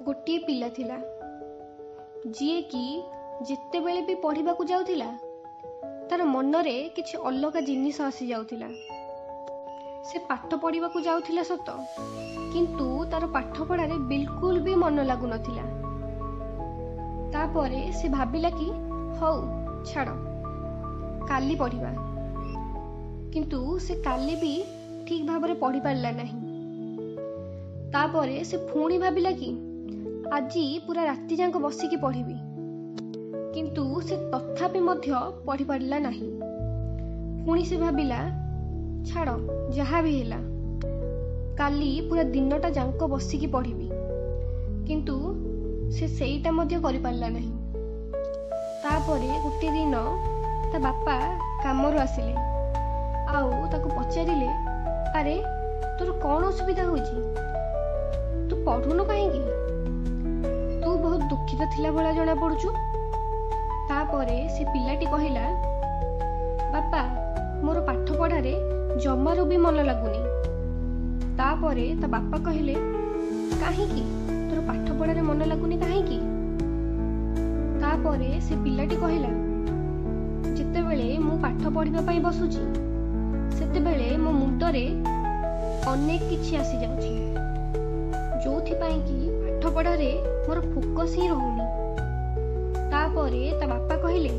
ଗୋଟିଏ ପିଲା ଥିଲା, ଯିଏକି ଯେତେବେଳେ ବି ପଢ଼ିବାକୁ ଯାଉଥିଲା ତାର ମନରେ କିଛି ଅଲଗା ଜିନିଷ ଆସିଯାଉଥିଲା। ସେ ପାଠ ପଢ଼ିବାକୁ ଯାଉଥିଲା ସତ, କିନ୍ତୁ ତାର ପାଠପଢ଼ାରେ ବିଲକୁଲ ବି ମନ ଲାଗୁନଥିଲା। ତାପରେ ସେ ଭାବିଲା କି ହଉ ଛାଡ଼, କାଲି ପଢ଼ିବା। କିନ୍ତୁ ସେ କାଲି ବି ଠିକ୍ ଭାବରେ ପଢ଼ିପାରିଲା ନାହିଁ। ତାପରେ ସେ ପୁଣି ଭାବିଲା କି ଆଜି ପୁରା ରାତି ଯାକ ବସିକି ପଢ଼ିବି, କିନ୍ତୁ ସେ ତଥାପି ମଧ୍ୟ ପଢ଼ିପାରିଲା ନାହିଁ। ପୁଣି ସେ ଭାବିଲା ଛାଡ଼, ଯାହା ବି ହେଲା କାଲି ପୁରା ଦିନଟା ଯାକ ବସିକି ପଢ଼ିବି, କିନ୍ତୁ ସେ ସେଇଟା ମଧ୍ୟ କରିପାରିଲା ନାହିଁ। ତାପରେ ଗୋଟିଏ ଦିନ ତା ବାପା କାମରୁ ଆସିଲେ ଆଉ ତାକୁ ପଚାରିଲେ, ଆରେ ତୋର କ'ଣ ଅସୁବିଧା ହେଉଛି, ତୁ ପଢ଼ୁନୁ କାହିଁକି, ତୁ ବହୁତ ଦୁଃଖିତ ଥିଲା ଭଳିଆ ଜଣାପଡ଼ୁଛୁ। ତାପରେ ସେ ପିଲାଟି କହିଲା, ବାପା ମୋର ପାଠ ପଢ଼ାରେ ଜମାରୁ ବି ମନ ଲାଗୁନି। ତାପରେ ତା ବାପା କହିଲେ, କାହିଁକି ତୋର ପାଠ ପଢ଼ାରେ ମନ ଲାଗୁନି କାହିଁକି? ତାପରେ ସେ ପିଲାଟି କହିଲା, ଯେତେବେଳେ ମୁଁ ପାଠ ପଢ଼ିବା ପାଇଁ ବସୁଛି ସେତେବେଳେ ମୋ ମୁଣ୍ଡରେ ଅନେକ କିଛି ଆସିଯାଉଛି, ଯୋଉଥିପାଇଁ କି ପାଠ ପଢ଼ାରେ ମୋର ଫୋକସ୍ ହିଁ ରହୁନି। ତାପରେ ତା ବାପା କହିଲେ,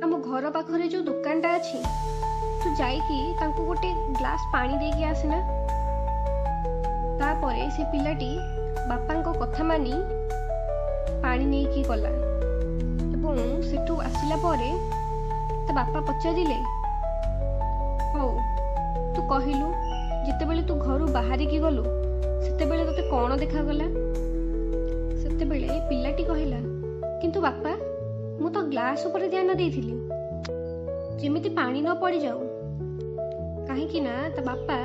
ଆମ ଘର ପାଖରେ ଯୋଉ ଦୋକାନଟା ଅଛି ତୁ ଯାଇକି ତାଙ୍କୁ ଗୋଟେ ଗ୍ଲାସ୍ ପାଣି ଦେଇକି ଆସେନା। ତାପରେ ସେ ପିଲାଟି ବାପାଙ୍କ କଥା ମାନି ପାଣି ନେଇକି ଗଲା ଏବଂ ସେଠୁ ଆସିଲା ପରେ ତା ବାପା ପଚାରିଲେ, ହଉ ତୁ କହିଲୁ ଯେତେବେଳେ ତୁ ଘରୁ ବାହାରିକି ଗଲୁ ସେତେବେଳେ ତୋତେ କ'ଣ ଦେଖାଗଲା? ସେତେବେଳେ ପିଲାଟି କହିଲା, କିନ୍ତୁ ବାପା ମୁଁ ତ ଗ୍ଲାସ୍ ଉପରେ ଧ୍ୟାନ ଦେଇଥିଲି ଯେମିତି ପାଣି ନ ପଡ଼ିଯାଉ। କାହିଁକି ନା ତା ବାପା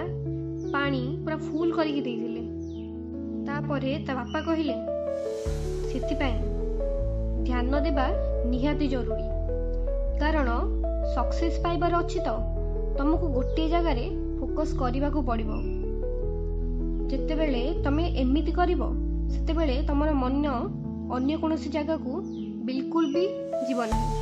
ପାଣି ପୁରା ଫୁଲ୍ କରିକି ଦେଇଥିଲେ। ତାପରେ ତା ବାପା କହିଲେ, ସେଥିପାଇଁ ଧ୍ୟାନ ଦେବା ନିହାତି ଜରୁରୀ, କାରଣ ସକ୍ସେସ୍ ପାଇବାର ଅଛି ତ ତମକୁ ଗୋଟିଏ ଜାଗାରେ ଫୋକସ୍ କରିବାକୁ ପଡ଼ିବ। ଯେତେବେଳେ ତମେ ଏମିତି କରିବ ସେତେବେଳେ ତମର ମନ ଅନ୍ୟ କୌଣସି ଜାଗାକୁ ବିଲକୁଲ ବି ଯିବ ନାହିଁ।